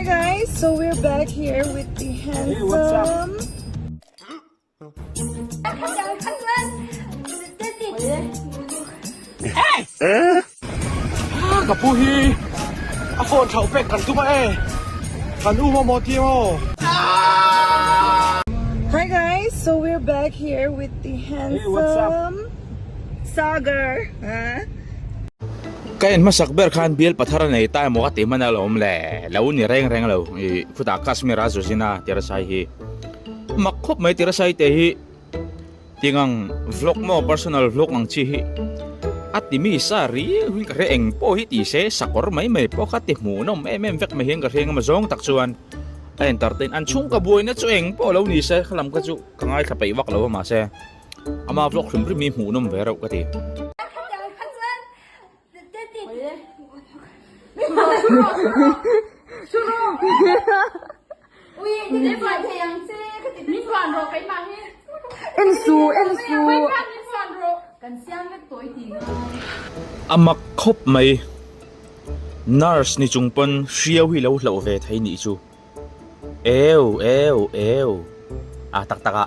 Hi guys, so we're back here with the handsome. Hey! Ka pu hi a phone thau pek kan tum a e. Kan u maw maw ti maw. Hi guys, so we're back here with the handsome Sagar. Huh? Ka en hmasak ber khan bial pathar a nei ta emaw ka ti hman alawm le, lo ni reng reng lo i khutah Kashmir a Zuzina Tirasai hi mak khawp mai Tirasai te hi Tingang vlog maw personal vlog ang chi hi a ti mi sa riau in ka hria eng pawh hi ti se sakawr mai mai pawh kha ti hmuh nawm em em vek mai hian ka hria engemaw zawng tak chuan a entertain an chhung ka buaina chu eng pawh lo ni se khalam kha chu ka ngaithla peih vak lo a mahse ama vlog hrim hrim hi hmuh nawm ve reuh ka ti. A mak khawp mai, nurse ni chung pawn hriau hi lo hlauh ve thei nih chu. Eu eu eu a tak tak a,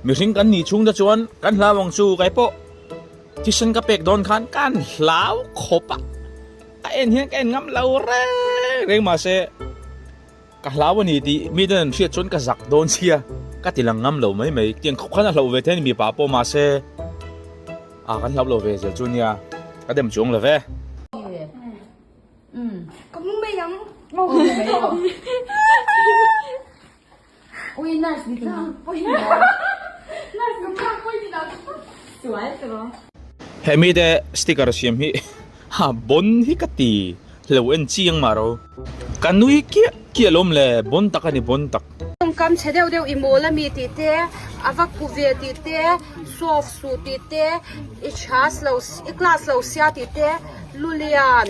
mihring kan nih chhung te chuan kan hlau ang chu kai pawh thisen ka pek dawn khan kan hlau khawp a, ka en hian ka en ngam lo reng reng mahse. Ka hlau a ni tih mi ten an hriat chuan ka zak dawn sia, ka ti lang ngam lo mai mai. Tiang khawp khan a hlauh ve thei a ni mipa pawh mahse a kan hlau lo ve zel chu nia, ka dem chuang lo ve. He mite sticker siam hi ha bon hi ka ti hlo en chiang mah ro. Ka nui kiah kiah lawm le bon tak a ni bon tak. Tawngkam chhe deuh deuh i mawl ami tih te, a va ku ve tih te, soft suh tih te, i chhas lo i class lo sia tih te, lulian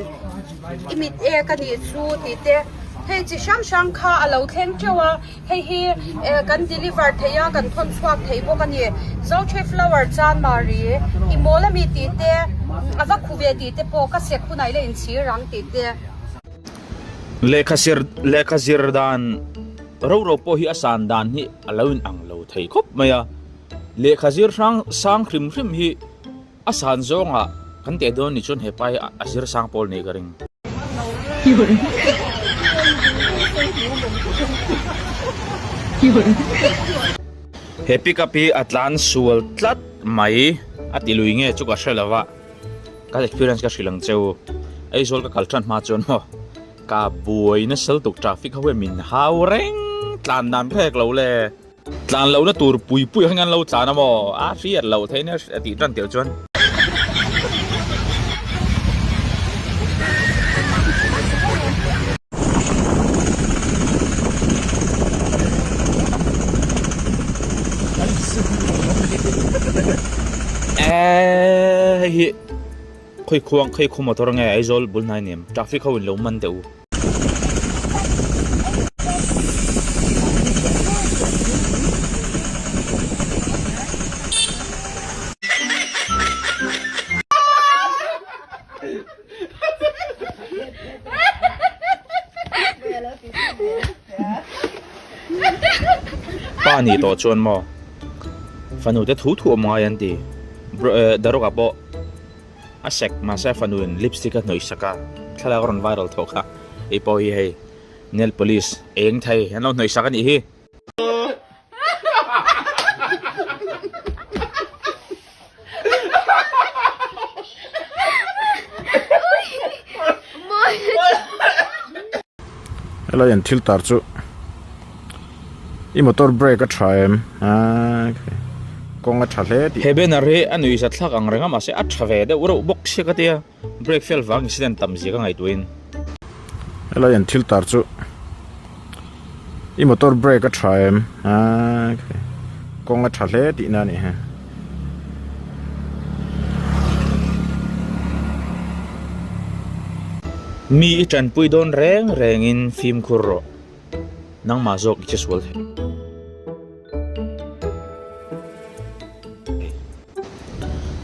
i mit ek a nih chu tih te, hei chi hrang hrang kha a lo thleng teuh a. Hei hi kan deliver thei a, kan thawn chhuak thei bawk a ni. Zothei flower Chanmari, i mawl ami tih te, a va khu ve tih te pawh ka sek hunah ila inchhir ang tih te. Lehkha sir lehkha zir dan ro ro pawh hi a san dan hi a lo in ang lo thei khawp mai a, lehkha zir hrang sang hrim hrim hi a san zawngah kan teh dawn ni chuan hepa hi a zir sang pawl nei ka ring. He pickup hi a tlan sual tlat mai a ti lui nge chu ka hre lo va, ka experience ka hrilh ang che u. Aizawl ka kal tan hma chuan maw ka buai nasa lutuk traffic ho hian min hau reng tlan dan rek lo le. Tlan lohna tur pui pui ah hian an lo tlan a maw? A hriat loh theih nia a tih tan tirh chuan. Eee hei hi khawi khuang khawi khaw motor nge Aizawl bul hnai ni em traffic ho in lo man teh u. Pa nih tawh chuan maw fanu te thu thu awm ngai an ti Darawkah pawh A sek mahse a fanu in lipstick a hnawih sak a, thlalak a rawn viral tawh kha. Hei pawh hi hei nail polish eng thei an lo hnawih sak a nih hi. Helai an thil tar chu i motor brake a tha em aa kawng a tha hle tih. He banner hi a nuih zat thlak ang reng a mahse a tha ve deuh reuh bawk sia ka tia brake fail vang incident tam zia ka ngaihtuahin. Helai an thil tar chu i motor brake a tha em aa kawng a tha hle tih na a nih hi. Mi i tanpui dawn reng rengin fimkhur rawh. Nangmah zawk i che sual thei.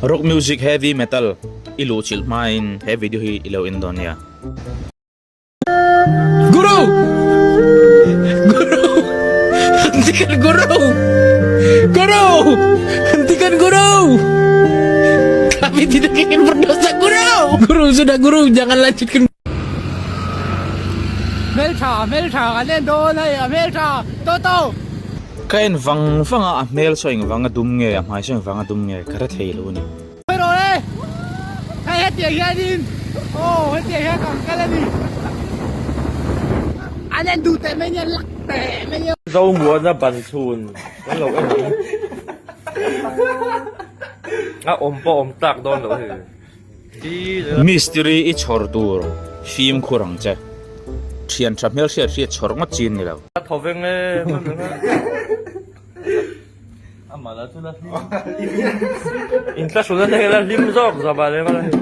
Rock music heavy metal i luhchilh hmain he video hi i lo en dawn nia. Guru! tidak ingin berdosa guru. Guru sudah guru jangan lanjutkan. Hmeltha hmeltha kan en dawn hei a hmeltha Toto. Ka en vang vang a, a hmel saw engvang a dum nge, a hmai saw engvang a dum nge ka hre thei lo a ni. Hawi rawh e, hei hetiang hianin aw hetiang hian kan kal a ni. An en duh teh mai nia lak teh mai nia. Zomuana ban chhun kan lo en ang. A awm pawh awm tak dawn lo hei. Mistiri i chhawr tur fimkhur ang che. Thian tha hmel hriat hriat chhawr ngawt chin ni lo. A thaw veng e hman reng a. Amah lah chu la hlim. Inthlahrun a hneh la hlim zawk zawk ah lem a la hei.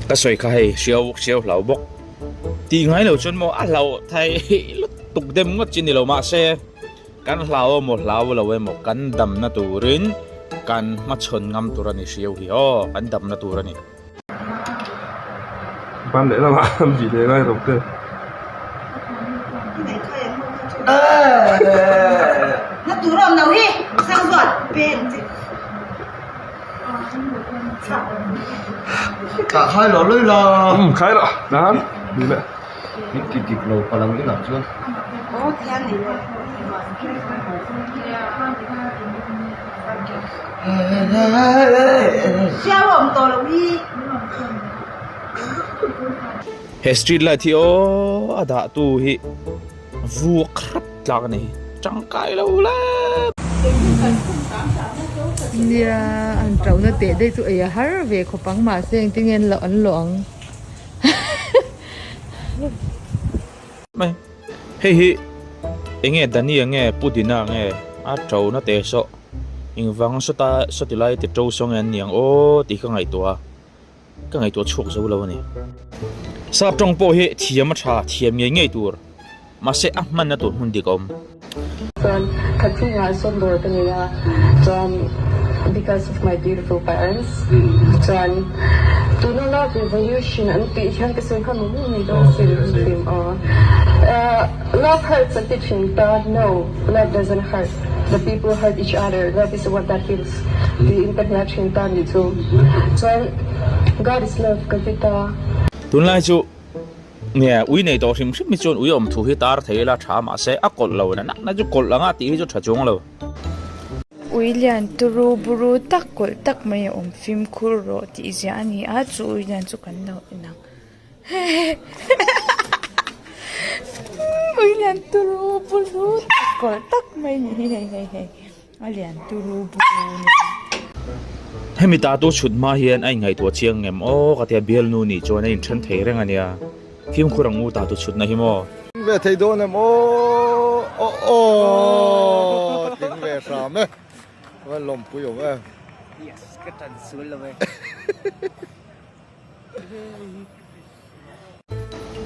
Ka sawi kha hei hriau hriau hlau bawk tih ngai lo chuan maw a hlauh thei lutuk dem ngawt chi ni lo mahse kan hlau emaw hlau lo emaw kan damna turin kan hmachhawn ngam tur a ni hriau hi aw kan damna tur a ni. Ban leh lamah an vih leh ngai lo te. Khai lo lui la. Um khai lo nan ni le. Min ti dik lo palang inah chuan. He street light hi aw a dah tu hi vuak hrep tlak a ni tangkai lo le. Nia an ṭauhna teh daih chu ei a har ve khawp ang mahse engtin nge an loh an lawh ang. Mai hei hi enge Dania nge Pu Dina nge a ṭo na teh sawh engvang sawta sawti lai ti ṭo saw nge an ni ang aw tih ka ngaihtuah a ka ngaihtuah chhuak zo lo a ni. Sap tawng pawh hi thiam a tha thiam ngei ngei tur mahse a hmanna tur hmun dik a awm. Chuan khatchhungah sawn dawr ka nei a chuan because of my beautiful parents chuan tuna love revolution an tih hian ka sawi kha maw ni dawn sin film aw love hurts an ti thin ta no love doesn't hurt the people hurt each other love is what that heals tiin ka hnia thin ta nih chu chuan God is love ka ti ta. Tunlai chu Nge, ui nei tawh hrim hrim hi chuan ui awm thu hi tar thei ila tha mahse a kawlh lo na na chu kawlh anga tih hi chu tha chuang lo. Ui lian turu buru tak kawlh tak mai a awm fimkhur rawh tih ziah a ni a, chu ui lian chu kan lo en ang. Ui lian turu buru tak kawlh tak mai a ni hi hei hei hei. A lian turu buru nia. Hemi ta tu chhut hma hian a inngaihtuah chiang ngem aw ka tia bialnu nih chuan a inthen thei reng a nia. Fimkhur ang u ta tu chhutna hi maw. Tling ve thei dawn em aw aw aw tling ve hram e va lawmpui awm em. Yes ka tan sual lo e.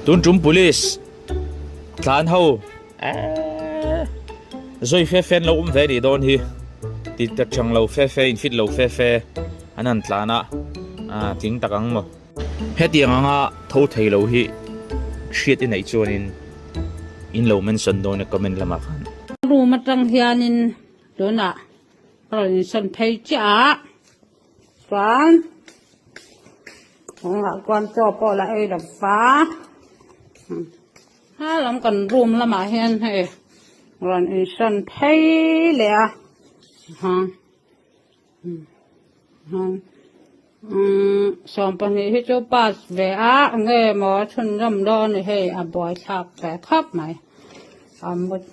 Tun tum police tlan ho eehh zawi fe fe an lo awm ve anih dawn hi ti ta chang lo fe fe in fit lo fe fe an han tlan a ah tling tak ang maw. Hetiang anga tho thei lo hi hriat i neih chuanin in lo mention dawn e comment lamah khan. Room atang hianin tunah ka rawn insawn phei chiah a chuan. Kawngah chuan chaw pawh la ei lo va ha lam kan room lamah hian hei rawn insawn phei leh a 12 hi chu pass ve a nge maw chhunzawm dawn a ni hei a buaithlak ve khawp mai a mut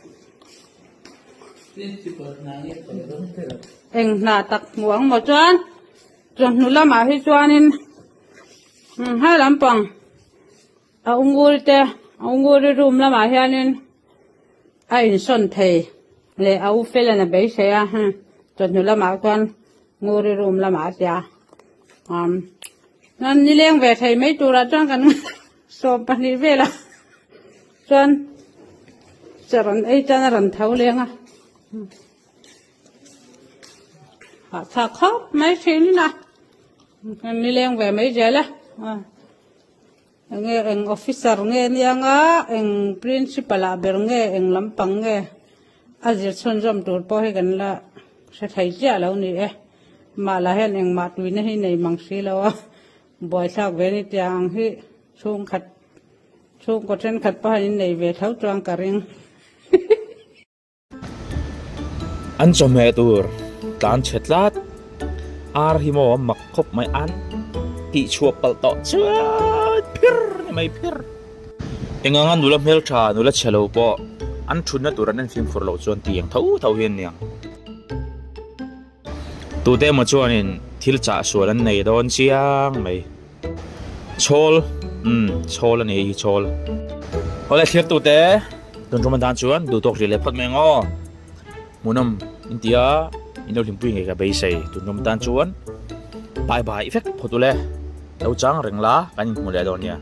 eng hna tak hmu ang maw chuan. Chawhnu lamah hi chuanin he lampang a ungul te a unguri room lamah hianin a insawn thei leh a u felan a beisei a heng chawhnu lamah chuan nguri room lamah a tia umm chuan nileng ve thei mai turah chuan kan 12 velah chuan chaw rawn ei chuan a rawn tho leng a. Hah tha khawp mai thin a, nileng ve mai zel a. Enge eng officer nge nianga eng principal ah ber nge eng lampang nge a zir chhunzawm tur pawh hi kan la hre thei chiah lo ni e. Mah lah hian engmah tuina hi nei mang si lo a, buaithlak ve ni tiang ang hi chhungkhat chhungkaw thenkhat pawh hian in nei ve tho chuang ka ring. An chawhmeh tur tlan chhe tlat ar hi maw mak khawp mai an tih chhuah palh tawh chuan phir ni mai phir. Eng anga nula hmeltha nula chhe lo pawh an thutna tur an en fimkhur loh chuan tiang tho tho hi an niang. Tute emaw chuanin thil chah sual an nei dawn chiang mai. Chhawl umm chhawl a ni hi chhawl. Awle thlir tute tun tum atan chuan duh tawk rih leh phawt mai ang aw. Hmuhnawm in tia in lo hlimpui ngei ka beisei tun tum atan chuan bye bye vek phawt ule. Lo chang reng la kan inhmu leh dawn nia.